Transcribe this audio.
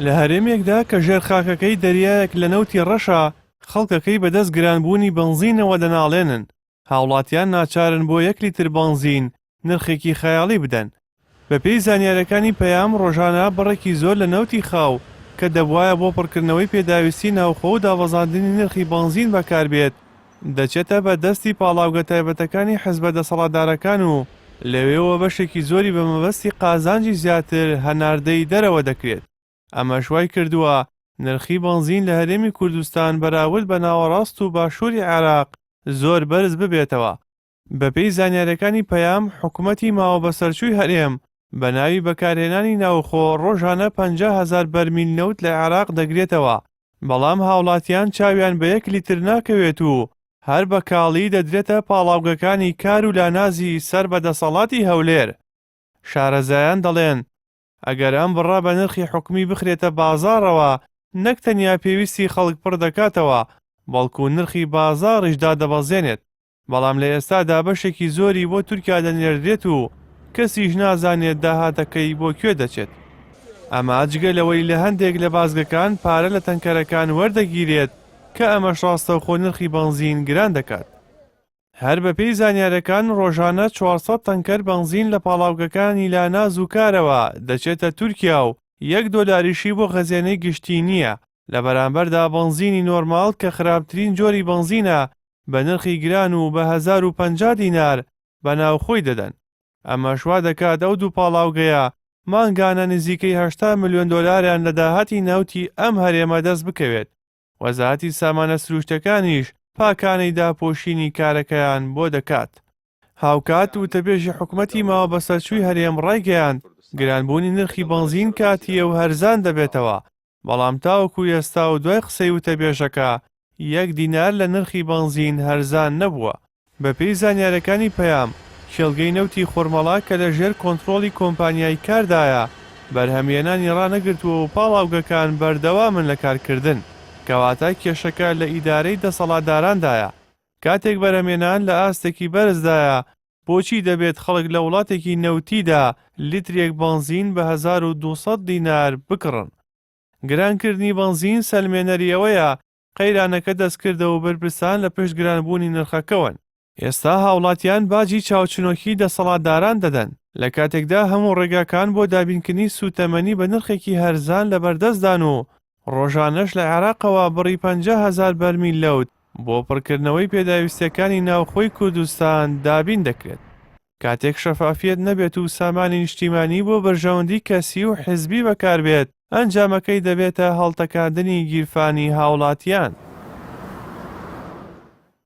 لە هەرێمێکدا کە ژێر خاکەکەی دەریایەک لە نەوتی ڕەشە، خەڵکەکەی بەدەست گرانبوونی بەنزینەوە دەناڵێنن، هاوڵاتیان ناچارن بۆ یەک لیتر بەنزین نرخێکی خەیاڵی بدەن. بەپێی زانیارییەکانی پەیام، ڕۆژانە بڕێکی زۆر لە نەوتی خاو کە دەبوایە بۆ پڕکردنەوەی پێداویستی ناوخۆ و دابەزاندنی نرخی بەنزین بەکاربێت، دەچێتە بەردەستی پاڵاوگە تایبەتەکانی حزبە دەسەڵاتدارەکان و لەوێوە بەشێکی زۆری بە مەبەستی قازانجی زیاتر هەناردەی دەرەوە دەکرێت. ئەمەش وای کردووە نرخی بەنزین لە هەرێمی کوردستان بەراورد بە ناوەڕاست و باشووری عێراق زۆر بەرز ببێتەوە. بەپێی زانیارییەکانی پەیام، حکومەتی ماوەبەسەرچووی هەرێم بە ناوی بەکارهێنانی ناوخۆ ڕۆژانە 50 هەزار بەرمیل نەوت لە عێراق دەگرێتەوە، بەڵام هاوڵاتیان چاویان بە یەک لیتر ناکەوێت و هەر بە کاڵی دەدرێتە پاڵاوگەکانی کار و لانازی سەر بە دەسەڵاتی هەولێر. شارەزایان دەڵێن، ئەگەر ئەم بڕە بە نرخی حکومی بخرێتە بازاڕەوە، نەک تەنیا پێویستی خەڵک پڕ دەکاتەوە، بەڵکو نرخی بازاڕیش دادەبەزێنێت. بەڵام لە ئێستادا بەشێکی زۆری بۆ تورکیا دەنێردرێت و کەسیش نازانێت داهاتەکەی بۆ کوێ دەچێت. ئەمە جگە لەوەی لە هەندێک لە بازگەکان پارە لە تەنکەرەکان وەردەگیرێت کە ئەمەش ڕاستەوخۆ نرخی بەنزین گران دەکات. هەر بەپێی زانیارەکان ڕۆژانە 400 تەنکەر بەنزین لە پاڵاوگەکانی لاناز و کارەوە دەچێتە تورکیا و یەک دۆلاریشی بۆ خەزێنەی گشتی نییە، لە بەرامبەردا بەنزینی نۆرماڵ کە خراپترین جۆری بەنزینە بە نرخی گران و بە 1050 دینار بە ناوخۆی دەدەن. ئەمەش وا دەکات ئەو دوو پاڵاوگەیە مانگانە نزیکەی 80 ملیۆن دۆلاریان لە داهاتی نەوتی ئەم هەرێمە دەست بکەوێت. وەزارەتی سامانە سروشتەکانیش پاکانەی داپۆشینی کارەکەیان بۆ دەکات. هاوکات وتەبێژی حکومەتی ماوەبەسەرچووی هەرێم ڕایگەیاند، گرانبوونی نرخی بەنزین کاتییە و هەرزان دەبێتەوە، بەڵام تاوەکو ئێستا و دوای قسەی وتەبێژەکە، یەک دینار لە نرخی بەنزین هەرزان نەبووە. بەپێی زانیارەکانی پەیام، کێڵگەی نەوتی خورمەڵا کە لە ژێر کۆنترۆڵی کۆمپانیای کاردایە، بەرهەمهێنانی ڕانەگرتووە و پاڵاوگەکان بەردەوامن لە کارکردن، کەواتە کێشەکە لە ئیدارەی دەسەڵاتداراندایە. کاتێک بەرهەمهێنان لە ئاستێکی بەرزدایە، بۆچی دەبێت خەڵک لە وڵاتێکی نەوتیدا لیترێک بەنزین بە 1200 دینار بکڕن؟ گرانکردنی بەنزین سەلمێنەری ئەوەیە قەیرانەکە دەستکردە و بەرپرسان لە پشت گرانبوونی نرخەکەوەن. ئێستا هاوڵاتیان باجی چاوچنۆکی دەسەڵاتداران دەدەن، لە کاتێکدا هەموو ڕێگاکان بۆ دابینکردنی سووتەمەنی بە نرخێکی هەرزان لەبەردەستدان و ڕۆژانەش لە عێراقەوە بڕی 50 هەزار بەرمیل نەوت بۆ پڕکردنەوەی پێداویستییەکانی ناوخۆی کوردستان دابین دەکرێت. کاتێک شەفافیەت نەبێت و سامانی نیشتیمانی بۆ بەرژەوەندی کەسی و حزبی بەکاربێت، ئەنجامەکەی دەبێتە هەڵتەکاندنی گیرفانی هاوڵاتیان.